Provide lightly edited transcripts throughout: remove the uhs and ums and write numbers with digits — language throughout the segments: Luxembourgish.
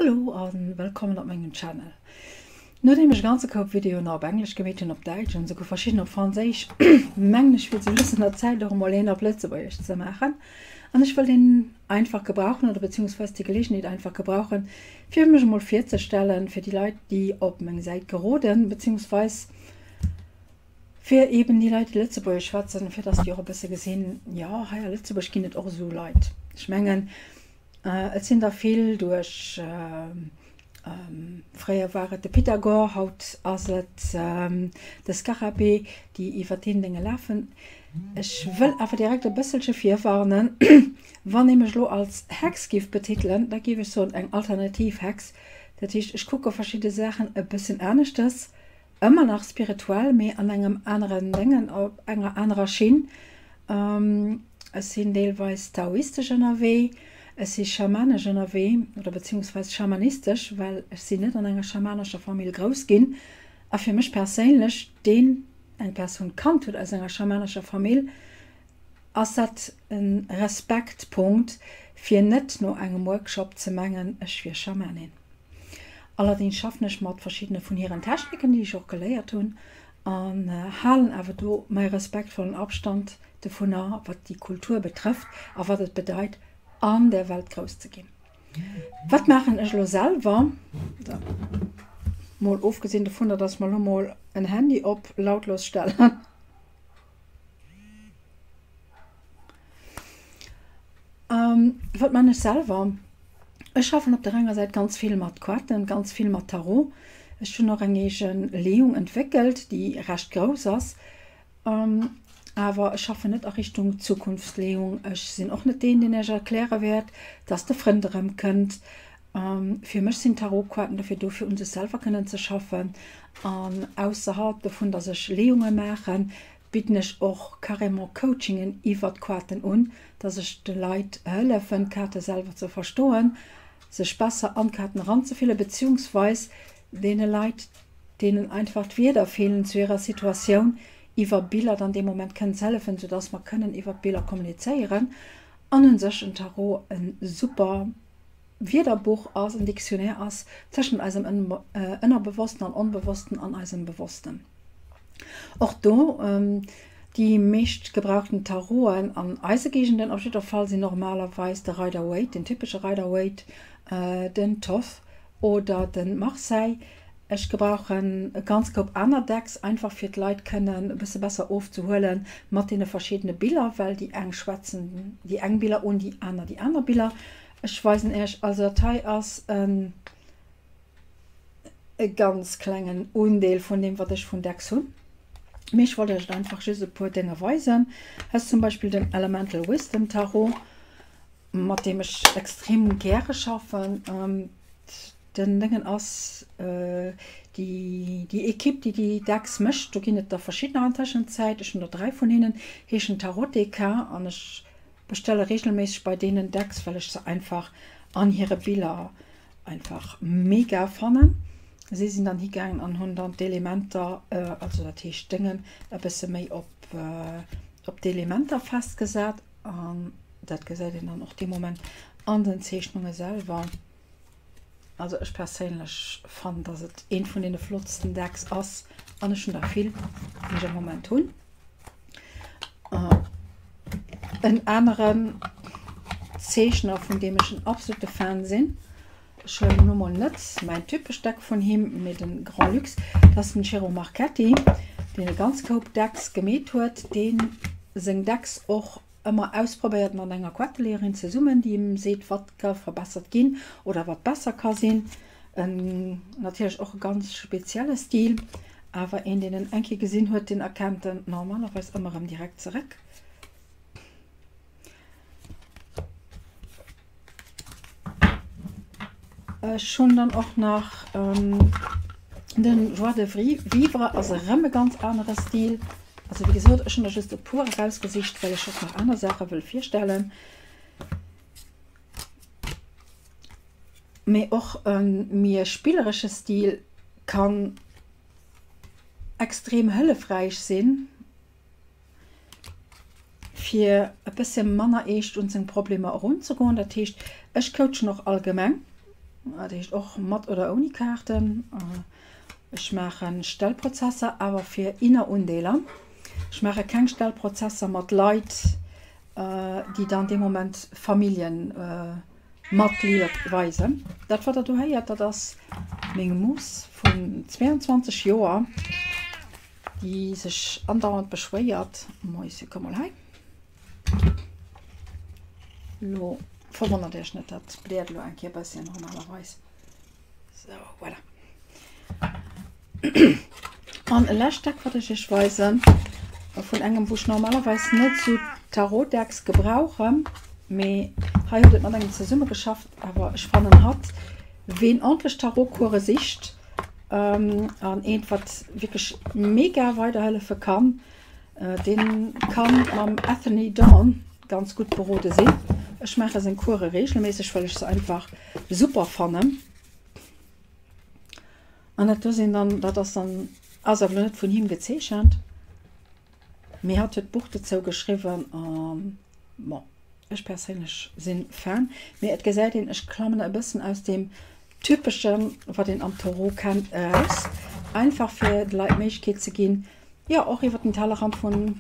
Hallo a wëllkommen op mengem Channel. Nodeem ech e ganze Koup Videoen op Englesch gemeet hunn, op Däitsch an esouguer verschidden op Franséisch, mengen ech wier sou lues un der Zäit och emol een op Lëtzebuergesch ze maachen. An ech wëll deen einfach gebrauchen oder beziehungsweise déi Geleegenheet einfach gebrauchen, fir mech emol virzestellen fir déi Leit, déi op meng Säit geroden, beziehungsweise fir eben déi Leit, déi Lëtzebuergesch schwätzen, fir dass déi och e bësse gesinn, jo hei a Lëtzebuerg ginn et och esou Leit. Ech mengen, Et sinn der vill duerch, fréier war et de Pythagore, haut ass et de Scarabée, déi iwwer deen Dénge lafen. Ech wëll awer direkt e bësselche virwarnen, Wann ee mech elo als Hex giff betitelen, da giff ech soen eng alternativ Hex. Dat heescht, ech kucke verschidde Saachen e bëssen aneschters. Ëmmer nach spirituell, mee an engem aneren Déngen, op enger anerer Schinn. Ech sinn deelweis taoistesch ënnerwee, ech si schamanesch ënnerwee, oder beziehungsweis schamanistesch, well ech sinn net an enger schamanescher Famill grouss ginn. A fir mech perséinlech, deen eng Persoun kannt huet aus enger schamanescher Famill, ass dat e Respektpunkt, fir net no engem Workshop ze mengen, ech wier Schamanin. Allerdéngs schaffen ech mat verschiddene vun hiren Techniken, déi ech och geléiert hunn, an halen awer do mäi respektvollen Abstand dovunner, wat déi Kultur betrëfft a wat et bedeit, an där Welt grouss ze ginn. Wat maachen ech elo selwer? Mol ofgesinn dovunner, dass mer elo mol en Handy op lautlos stellen. Wat man ech selwer? Ech schaffen op der enger Säit ganz vill mat Koarten, ganz vill mat Tarot. Ech hunn och eng eege Leeung entwéckelt, déi recht grouss ass. Awer ech schaffen net a Richtung Zukunftsleeung. Ech sinn och net deen, deen Iech erkläre wäert, dass de Frënd erëmkënnt. Fir mech sinn Tarotkoarten dofir do, fir un sech selwer kënnen ze schaffen. An ausserhalb dovun, dass ech Leeunge maachen, bidden ech och carrément Coachingen iwwer d'Koarten un, dass ech de Leit hëllefen, d'Kaarte selwer ze verstoen, sech besser an d'Kaarten eranzefillen, beziehungsweis deene Leit, deenen einfach d'Wierder feelen zu hirer Situatioun, iwwer Biller dann dee Moment kënnen ze hëllefen, soudass mer kënnen iwwer d'Biller kommunizéieren an un sech en Tarot e super Wierderbuch ass, en Dictionnaire ass tëschent eisem Ënnerbewossten an Onbewossten an eisem Bewossten. Och do, déi meescht gebrauchten Taroten an eise Géigenden op jidder Fall sinn normalerweis de Rider-Waite, den typesche Rider-Waite, den Thoth oder de Marseille. Ech gebrauchen e ganz Koup aner Decks, einfach fir d'Leit kënnen e bësse besser ofzehuele mat deene verschiddene Biller, well déi eng schwätzen déi eng Biller un, déi aner déi aner Biller. Ech weisen Iech also, dat hei ass en e ganz klengen Undeel vun deem, wat ech vun Decks hunn. Mee ech wollt Iech et einfach just e puer Dénge weisen. Hei ass zum Beispill den Elemental Wisdom Tarot, mat deem ech extrem gäre schaffen. Den Déngen ass, déi déi Ekipp, déi déi Decks mécht, do ginn et der verschiddener an Tëschenzäit, ech hunn der 3 vun hinnen, heeschen Taroteca an ech bestelle regelméisseg bei deenen Decks, well ech se einfach an hire Biller einfach mega fannen. Si sinn dann higaangen an hunn dann d'Elementer, also dat heescht d'Déngen, e bësse méi op op d'Elementer festgesat an dat gesäit een dann och dee Moment an den Zeechnunge selwer. Also ech perséinlech fannen, dass et eent vun deene flottsten Decks ass an ech hunn der vill, déi ech am Moment hunn. En aneren Zeechner, vun deem ech en absolute Fan sinn, ech huelen elo mol net mäin typescht Deck vun him, mee de Grand Luxe, dat ass den Ciro Marchetti, deen e ganz Koup Decks gemeet huet, dee seng Decks och ëmmer ausprobéiert mat enger Quettelehrerin zesummen, déi him seet, wat ka verbessert ginn oder wat besser ka sinn. En natierlech och e ganz spezielle Stil, awer een, deen en eng Kéier gesinn huet, deen erkennt en normalerweis ëmmer erëm direkt zeréck. Ech hunn dann och nach den Joie de vivre, ass erëm e ganz anere Stil. Also wéi gesot, ech hunn der just e puer erausgesicht, well ech och nach aner Saache wëll virstellen. Mee och e méi e spilleresche Stil kann extrem hëllefräich sinn. fir e bësse manner eescht un seng Problemer erunzegoen. Dat heescht, ech coachen och allgemeng. Dat heescht och mat oder ouni Kaarten. Ech maache Stellprozesser, awer fir inner Undeeler. Ech maache keng Stellprozesser mat Leit, déi dann dee Moment Familljenmatglieder weisen. Dat wat der do héiert, dat ass meng Muss vun 22 Joer, déi sech andauernd beschwéiert. Moisie, komm mol hei. Lo verwonnert Iech net, dat bläert elo eng Kéier e bësschen normalerweis. So, voilà. An e lescht Deck, wat ech Iech weisen, vun engem, wou ech normalerweis net sou Tarot-Decks gebrauchen, mee hei huet et mat engem zesummegeschafft, awer ech fannen hatt, ween ordentlech Tarot-Course sicht an eent, wat wierklech mega weiderhëllefe kann, Deen kann mam Atheny Dawn ganz gutt berode sinn. Ech maache seng Course regelméisseg, well ech se einfach super fannen. An dat do sinn dann, dat ass dann, ass awer net vun him gezeechent, mee hatt huet d'Buch dozou geschriwwen an bon, ech perséinlech sinn Fan. Mee et gesäit een, ech klammen e bëssen aus deem typeschen, wat een am Tarot kennt, eraus, einfach fir de Leit d'Méiglechkeet ze ginn, jo, och iwwer den Tellerrand vun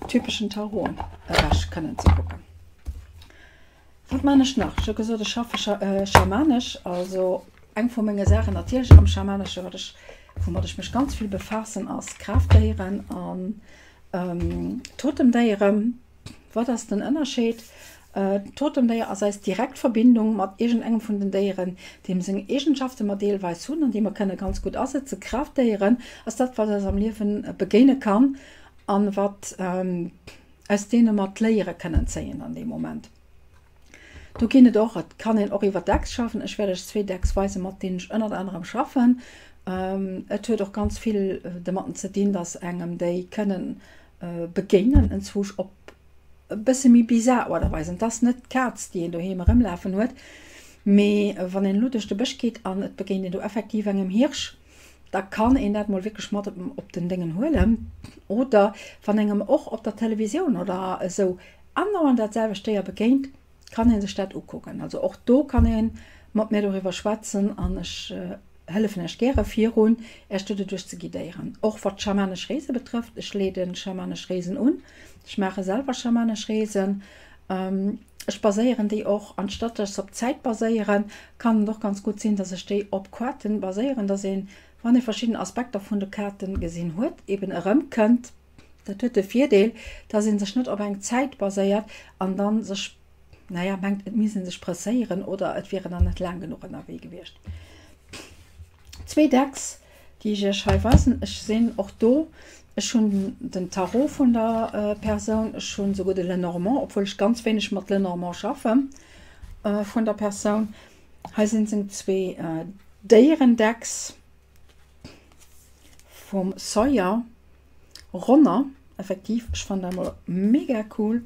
typeschen Taroten ewech kënnen ze kucken. Wat man ech nach? Ech hu gesot, ech schaffe schamanesch, also eng vu menge Saachen natierlech am Schamanesche, wat ech, woumat ech mech ganz vill befaassen, ass Kraaftdéieren an Totemdéieren. Wat ass den Ënnerscheed? D'Totemdéier ass eis direkt Verbindung mat iergendengem vun den Déieren, deem seng Eegenschafte mer deelweis hunn an déi mer kënne ganz gutt asetzen. Kraaftdéieren ass dat, wat eis am Liewe begéine kann an wat aus deene mer d'Léiere kënnen zéien an deem Moment. Do ginn et och, et kann een och iwwer Decks schaffen. Ech wäert iech zwee Decks weisen, mat deenen ech ënnert anerem schaffen. Et huet och ganz vill domatten ze dinn, dass engem déi kënnen begéinen, enzwousch op e bësse méi bizar Aart a Weis. Et ass net d'Kaz, déi een doheem erëmlafen huet, mee wann een elo duerch de Bësch geet an et begéint een do effektiv engem Hirsch, da kann een dat mol wierklech mat op den Déngen huelen. Oder wann engem och op der Televisioun oder esou andauernd dat selwecht Déier begéint, kann ee sech dat ukucken. Also och do kann ee mat mir doriwwer schwätzen an ech hëllefen Iech gäre virun, Iech do doduerch ze guidéieren. Och wat schamanesch Reese betrëfft, ech leede schamanesch Reesen un, ech maache selwer schamanesch Reesen. Ech baséieren déi och, anstatt dass ech se op Zäit baséieren, kann et och ganz gutt sinn, dass ech déi op Kaarten baséieren, dass een, wann ee verschidden Aspekter vun de Kaarten gesinn huet, eben erëmkënnt. Dat huet de Virdeel, dass ee sech net op eng Zäit baséiert an dann sech, naja, mengt, et misst ee sech presséieren oder et wier een dann net laang genuch ënnerwee gewiescht. Zwee Decks, déi ech Iech hei weisen. Ech sinn och do, ech hunn den Tarot vun der Persoun, ech hunn souguer de Lenormand, obwuel ech ganz wéineg mat Lenormand schaffen, vun der Persoun. Hei sinn seng zwee Déierendecks. Vum Sawyer Ronner effektiv, ech fannen dat mol mega cool,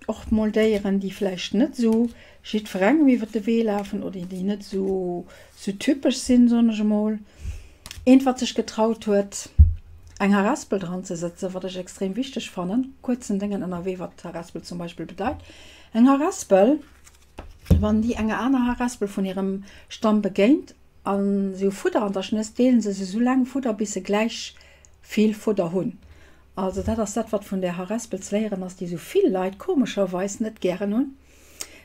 och mol Déieren déi vläicht net sou jiddwerengem iwwer de Wee lafen oder déi net sou sou typesch sinn, soen ech emol. Eent wat sech getraut huet eng Harespel dran ze sëtzen, wat ech extrem wichteg fannen, kuerzen Déngen ënnerwee, wat d'Harespel zum Beispill bedeit. Eng Harespel, wann déi enger aner Harespel vun hirem Stamm begéint a si hu Fudder an der Schnëss, deelen se sou laang Fudder, bis se gläich vill Fudder hunn. Also dat ass dat, wat vun där Harespel ze léieren ass, déi sou vill Leit komescherweis net gären hunn,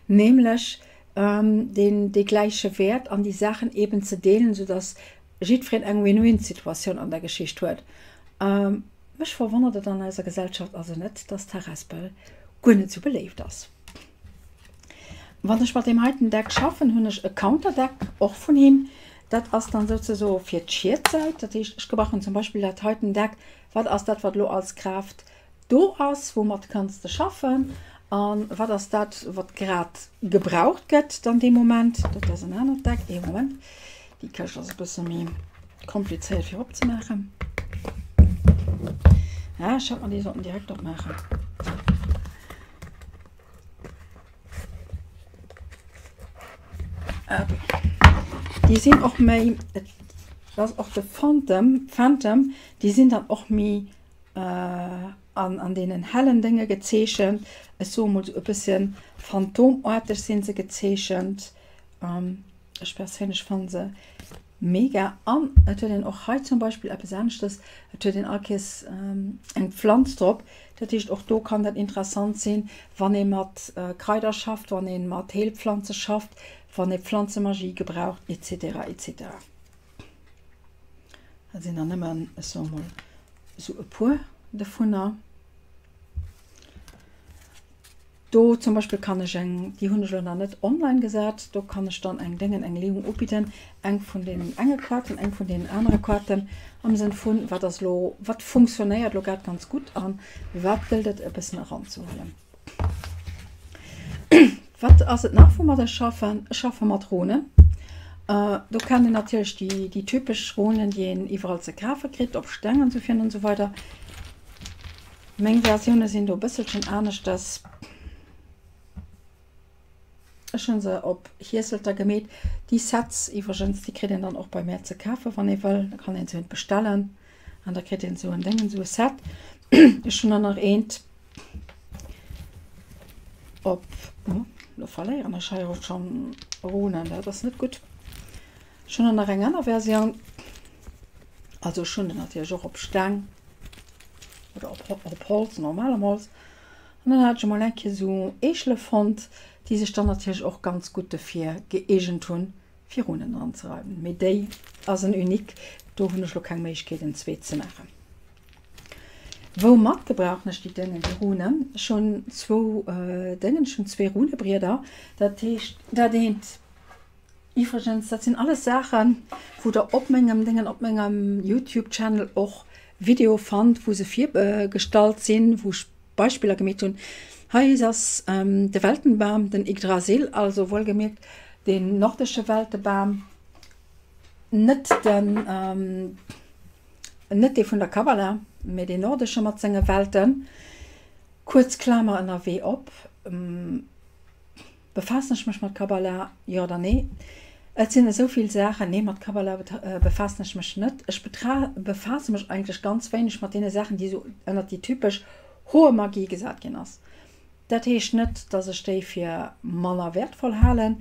nämlech deen dee gläiche Wäert an déi Saachen eeben ze deelen, soudass jiddwereen eng Win-Win-Situatioun an der Geschicht huet. Mech verwonnert et an eiser Gesellschaft also net, dass d'Harespel guer net sou beléift ass. Wann ech mat deem heiten Deck schaffen, hunn ech e Counterdeck och vun him. Dat ass dann souzesoe fir d'Schietsäit. Dat heescht, ech gebrauchen zum Beispill dat heiten Deck. Wat ass dat, wat elo als Kraaft do ass? Woumat kanns de schaffen? A wat ass dat, wat grad gebraucht gëtt dann dee Moment? Dat ass en anert Deck. Ee Moment, déi Këscht ass e bësse méi komplizéiert fir opzemaachen. Ah, ech hätt mer déi sollten direkt opmaachen. Déi sinn och méi, dat ass och de Phantom, Phantom, déi sinn dann och méi an an deenen hellen Dénge gezeechent. Ech soe mol esou e bësschen phantomaarteg si se gezeechent. Ech perséinlech fannen se mega an et huet een och hei zum Beispill eppes aneschtes, et huet een all Kees eng Pflanz drop. Dat heescht och do kann dat interessant sinn, wann ee mat Kraider schafft, wann ee mat Heelpflanze schafft, wann ee Pflanzemagie gebraucht etc etc. Dat sinn der nëmmen, ech soe mol, esou e puer dovunner. Do zum Beispill kann ech eng, déi hunn ech elo nach net online gesat, do kann ech dann eng Déngen, eng Leeung ubidden, eng vun deenen enge Kaarten, eng vun deenen anere Kaarten, am Sënn vun, wat ass elo, wat funktionéiert elo grad ganz gutt a wat gëllt et e bëssen eranzehuelen. Wat ass et nach, woumat ech schaffen? Ech schaffe mat Runen. Do kennt een natierlech déi, déi typesch Runen, déi een iwwerall ze kafe kritt, op Steng an esou virun an esou weider. Meng Versioune sinn do e bësselchen aneschters. Ech hunn se op Hieselter gemeet. Déi Sets iwwregens, déi kritt een dann och bei mär ze kafen, wann ee wëll. Da kann een se bestellen an da kritt een esou en Déngen, esou e Set. Ech hunn dann nach eent op, oh, lo verléieren ech hei och schonn Runen, dat ass net gutt. Ech hunn dann nach eng aner Versioun, also ech hunn se natierlech och op Steng. oder op, op Holz, normalem Holz. An dann hat ech emol eng Kéier esou Eechele fonnt, déi sech dann natierlech och ganz gutt dofir gëeegent hunn, fir Runen dran ze reiwen. Mee déi ass en Unique, do hunn ech lo keng Méiglechkeet en zweet ze maachen. Woumat gebrauchen ech déi Déngen, déi Runen? Ech hunn zwou Déngen, ech hunn zwee Runebrieder. Dat heescht, dat eent Iwwregens, dat sinn alles Saachen, wou der op mengem Déngen, op mengem Youtube Channel och Videoe fannt, wou se virgestallt sinn, wou ech Beispiller gemeet hunn. Hei ass de Weltenbam, den Yggdrasil, also wuelgemierkt deen nordesche Weltebam, net den, net dee vun der Kabbala, mee deen nordesche mat senge Welten. Kuerz Klamer ënnerwee op. Befaassen ech mech mat Kabbala, jo oder nee? Et sinn esou vill Saachen. Nee, mat Kabbala befaassen ech mech net. Ech befaasse mech eigentlech ganz wéineg mat deene Saachen, déi esou ënnert déi typesch hohe Magie gesat ginn ass. Dat heescht net, dass ech déi fir manner wäertvoll halen,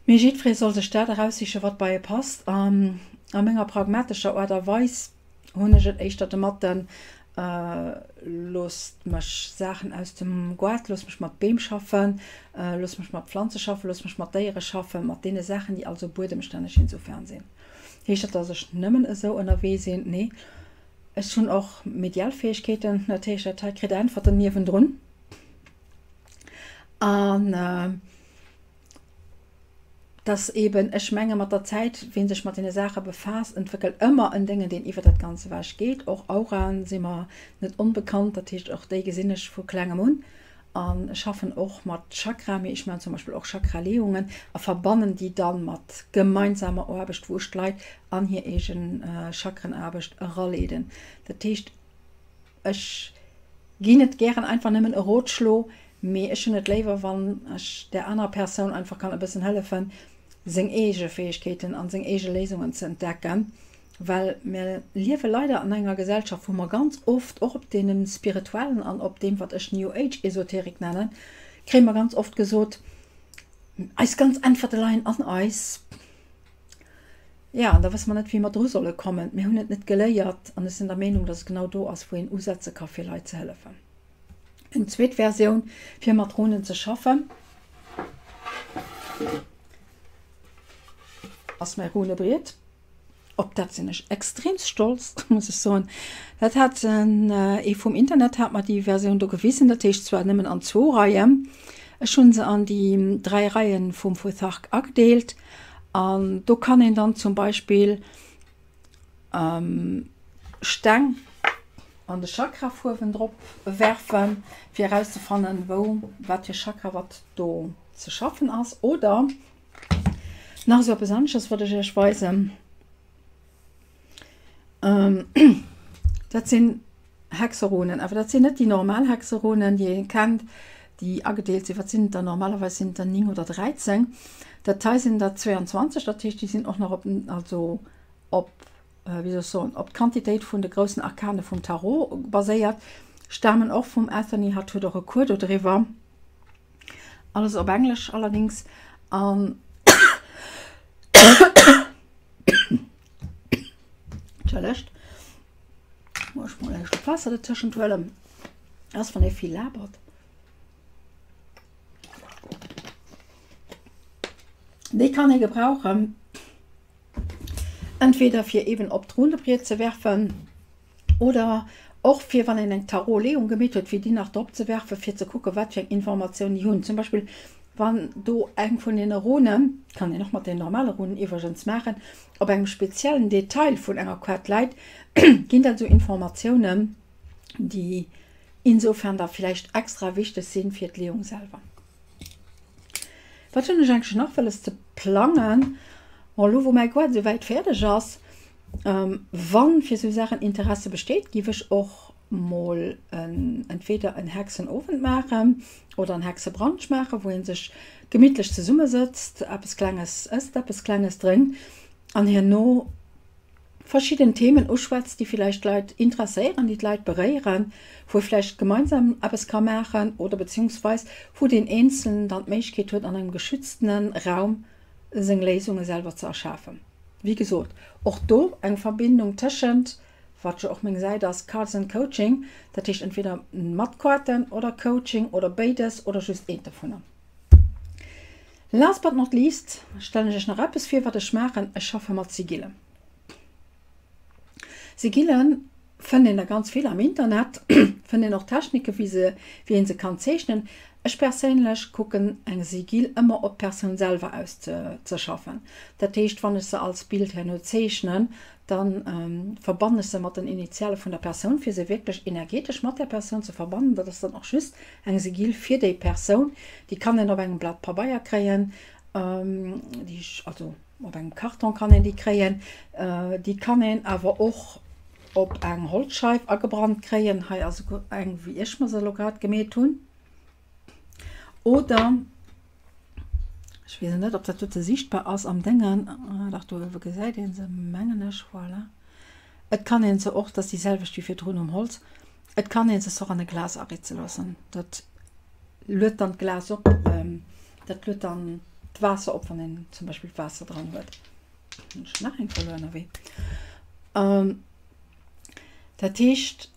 mee jiddweree soll sech dat eraussichen, wat bei e passt. An a menger pragmatescher Aart a Weis hunn ech et éischter domatten, Loosst mech Saachen aus dem Goart, loosst mech mat Beem schaffen, loosst mech mat Pflanze schaffen, loosst mech mat Déiere schaffen, mat deene Saachen, déi also buedemstänneg insofern sinn. Heescht dat, dass ech nëmmen esou ënnerwee sinn? Nee, ech hunn och medial Fäegkeeten, dat heescht, dat hei kritt Äntwerten niewendrun. An. Dass eben, ech menge mat der Zäit, ween sech mat deene Saache befaasst, entwéckelt ëmmer en Déngen, deen iwwer dat Ganze ewech geet. Och Auraen si mer net onbekannt, dat heescht och déi gesinn ech vu klengem un. An ech schaffen och mat Chakra, mee ech maachen zum Beispill och Chakraleeungen a verbannen déi da mat gemeinsamer Aarbecht, wou ech d'Leit an hir eegen Chakrenaarbecht eraleeden. Dat heescht, Ech ginn net gären einfach nëmmen e Rotschlo, mee ech hunn et léiwer, wann ech där anerer Persoun einfach kann e bëssen hëllefen, seng eege Fäegkeeten an seng eege Léisungen ze entdecken. Well mir liewe leider an enger Gesellschaft, wou mer ganz oft, och op deene spirituellen an op deem, wat ech New Age Esoterik nennen, kréie mer ganz oft gesot, eis ganz Äntwerte leien an eis. Jo, an da wësse mer net, wéi mer dru solle kommen. Mir hunn et net geléiert. An ech sinn der Meenung, dass et genau do ass, wou een usetze ka fir Leit ze hëllefen. Eng zweet Versioun, fir mat Runen ze schaffen, ass mäi Runebriet. Op dat sinn ech extreemst stolz, muss ech soen. Dat hat ee vum Internet hat mer déi Versioun do gewisen. Dat heescht zwar nëmmen an zwou Reien. Ech hu se an déi 3 Reien vum Futhark agedeelt. An do kann een dann zum Beispill Steng an de Chakrafuerwen drop werfen, fir erauszefannen, wou wat fir Chakra wat do ze schaffen ass. Oder nach esou eppes anesches, wat ech iech weisen. Dat sinn Hexerunen, awer dat sinn net déi normal Hexerunen, déi ee kennt, déi agedeelt sinn, wat sinn et der normalerweis sinn et der 9 oder 13. Dat hei sinn der 22, dat heescht déi sinn och nach op den, also op, wéi soll ech soen, op d'Quantitéit vun de groussen Arkane vum Tarot baséiert, stamen och vum Anthony, hatt huet och e Cours do driwwer. Alles op Englesch allerdings. An. Entschëllegt. Muss ech mol eng Schlupp Waasser dertëschent huelen. Ass wann ee vill labert. Déi kann ee gebrauchen, entweder fir eben op d'Runebriet ze werfen oder och fir wann een eng Tarot-Leeung gemeet huet, fir déi nach drop ze werfen, fir ze kucken, wat fir eng Informatioun déi hunn. Zum Beispill wann do eng vun deene Runen, kann een och mat den normale Runen iwwregens maachen, op engem speziellen Detail vun enger Kaart läit, ginn dat esou Informatiounen, déi insofern da villäicht extra wichteg sinn fir d'Leeung selwer. Wat hunn ech eigentlech nach wëlles ze plangen? Bon, elo wou mäi Goart esou wäit fäerdeg ass, wann fir esou Saachen Interesse besteet, giff ech och mol en entweder en Hexenowend maachen oder en Hexebrunch maachen, wou een sech gemittlech zesummesëtzt, eppes Klenges ësst, eppes Klenges drénkt an herno verschidden Themen uschwätzt, déi villäicht d'Leit interesséieren, déi d'Leit beréieren, wou ee vläicht gemeinsam eppes ka maachen oder beziehungsweis wou deen Eenzelnen dann d'Méiglechkeet huet, an engem geschütztene Raum seng Léisunge selwer ze erschafen. Wéi gesot, och do eng Verbindung tëschent, wat jo och meng Säit ass, Cards and Coaching, dat heescht entweder mat Kaarten oder Coaching oder béides oder just eent dovunner. Last but not least stellen ech iech nach eppes vir, wat ech maachen, Ech schaffe mat Sigillen. Sigillen fënnt een der ganz vill am Internet, fënnt een och Techniken, wéi se, wéi een se kann zeechnen. Ech perséinlech kucken eng Sigill ëmmer op d'Persoun selwer aus ze ze schaffen. Dat heescht, wann ech se als Bild herno zeechnen, dann verbannen ech se mat den Initiale vun der Persoun, fir se wierklech energetesch mat där Persoun ze verbannen. Dat ass dann och just eng Sigill fir déi Persoun. Déi kann een op engem Blat Pabeier kréien, déi, also op engem Karton kann een déi kréien. Déi kann een awer och op eng Holzscheif agebrannt kréien. Hei ass esouguer eng, wéi ech mer se elo grad gemeet hunn. Oder, ech weess net, ob dat dote sichtbar ass am Déngen, dach do uewe gesäit ee se, mengen ech, voilà. Et kann een se och, dat ass déi selwecht wéi virdrun um Holz, et kann een se och an e Glas aritze loossen. Dat luet dann d'Glas op, dat luet dann d'Waasser op, wann een zum Beispill d'Waasser dran huet. Hunn ech nach eng verluer ënnerwee? Dat heescht,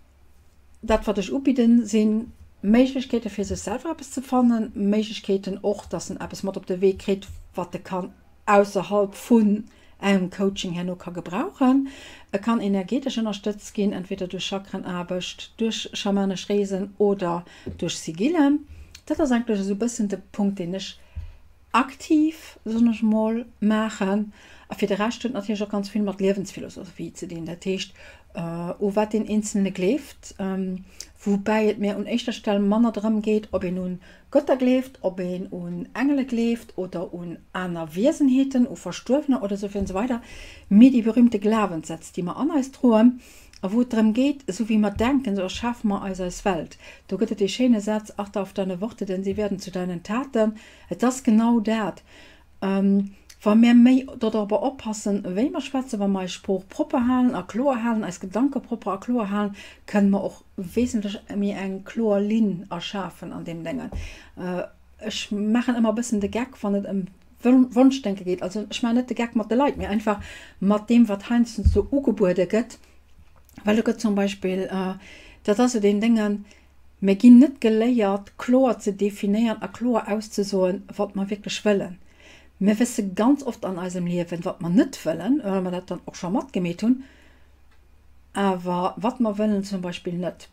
Dat wat ech ubidden, si Méiglechkeete fir sech selwer eppes ze fannen, Méiglechkeeten och, dass en eppes mat op de Wee kritt, wat e kann ausserhalb vun engem Coaching herno ka gebrauchen. E kann energetesch ënnerstëtzt ginn, entweder duerch Chakrenaarbecht, duerch schamanesch Reesen oder duerch Sigillen. Dat ass eigentlech esou e bëssen de Punkt, deen ech aktiv, soen ech mol, maachen. A fir de Rescht huet natierlech och ganz vill mat Liewensphilosophie ze dinn, dat heescht u wat deen Eenzelne gleeft, woubäi et mir un éischter Stell manner drëm geet, ob een un Götter gleeft, ob een un Engele gleeft oder un aner Wiesenheeten, u Verstuerwener oder esou an esou weider, mee déi berühmte Glawenssätz, déi mer an eis droen a wou et drëm geet, esou wéi mer denken, esou erschafe mer eis eis Welt. Do gëtt et dee schéine Saz, Achte auf deine Worte, denn sie werden zu deinen Taten. Et ass genau dat, wa mir méi dodropper oppassen, wéi mer schwätzen, wa mer eis Sprooch propper halen a kloer halen, eis Gedanke propper a kloer halen, kënne mer och wesentlech méi eng kloer Linn erschafen an deem Déngen. Ech maachen ëmmer e bëssen de Geck, wann et ëm Wonschdenke geet. Also ech maachen net de Geck mat de Leit, mee einfach mat deem, wat heiansdo do ugebuede gëtt, well do gëtt zum Beispill, dat ass esou deen Déngen, Mir ginn net geléiert, kloer ze definéieren a kloer auszesoen, wat mer wierklech wëllen. Mir wësse ganz oft an eisem Liewen, wat mer net wëllen, well mer dat dann och scho matgemeet hunn, awer wat mer wëllen zum Beispill net.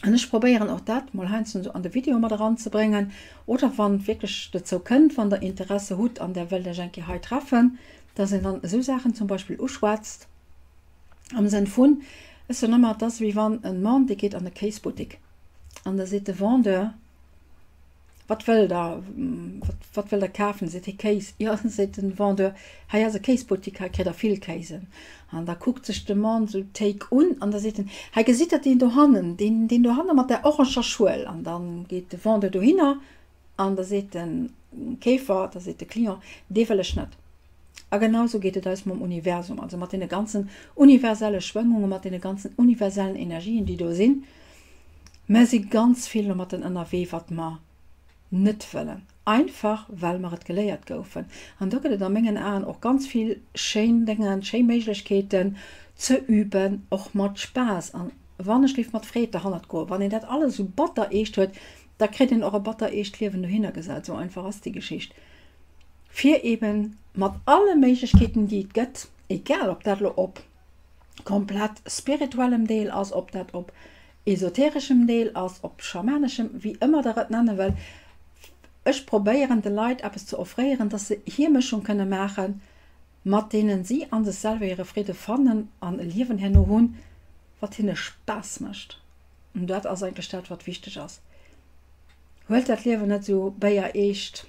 An ech probéieren och dat mol heiansdo esou an de Video mat eranzebréngen oder wann et wierklech dozou kënnt, wann Der Interesse hutt an Der wëllt Iech eng Kéier hei treffen, dass een dann esou Saachen zum Beispill uschwätzt. Am Sënn vun, ech soen ëmmer, et ass wéi wann e Mann, dee geet an e Kéisbuttek an da seet de Vendeur, Wat wëllt Der, wat wëllt Der kafen? Seet hie, Kéis. Jo, seet de Vendeur, hei ass e Kéisbuttek, hei kritt Der vill Kéisen. An da kuckt sech de Mann esou d'Théik un an da seet en, Hei gesitt Der deen dohannen, deen, deen dohanne mat där oranger Schuel. An da geet de Vendeur dohinner An da seet de Keefer, da seet de Client, dee wëll ech net. A genau esou geet et eis mam Universum, also mat deene ganzen universelle Schwëngungen, mat deene ganzen universellen Energien, déi do sinn. Mer si ganz vill domatten ënnerwee, wat mer. net wëllen, einfach well mer et geléiert goufen. An do gëtt et a mengen Aen och ganz vill schéin Déngen, schéi Méiglechkeeten ze üben, och mat Spaass an wann ech géif mat Freed derhannert goen. Wann een dat alles esou batter eescht huet, da kritt een och e batter eescht Liewen dohinner gesat. Esou einfach ass déi Geschicht. Fir eben mat alle Méiglechkeeten, déi et gëtt, egal ob dat elo op komplett spirituellem Deel ass, ob dat op esotereschem Deel ass, op schamaneschem, wéi ëmmer der et nenne wëllt, ech probéieren de Leit eppes ze offréieren, dass se hir Mëschung kënne maachen, mat deenen si a sech selwer hire Fridde fannen an e Liewen herno hunn, wat hinne Spaass mécht. An dat ass eigentlech dat, wat wichteg ass. Huelt dat Liewen net esou béier eescht,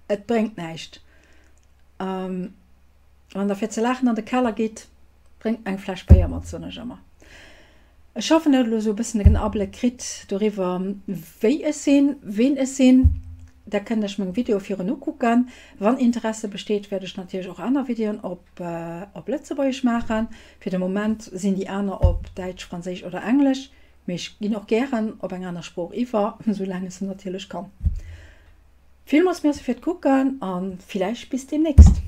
et bréngt näischt. Wann der fir ze laachen an de Keller gitt, bréngt eng Fläsch Béier mat, soen ech ëmmer. Ech hoffen, der hutt elo esou e bëssen en Abléck kritt doriwwer, wéi ech sinn, ween ech sinn. Der kënnt iech meng Videoe virun ukucken. Wann Interesse besteet, wäert ech natierlech och aner Videoen op op Lëtzebuergesch maachen. Fir de Moment sinn déi aner op Däitsch, Franséisch oder Englesch, mee ech ginn och gären op eng aner Sprooch iwwer, soulaang ech se natierlech kann. Villmools Merci fir d'Kucken a villäicht bis deemnächst.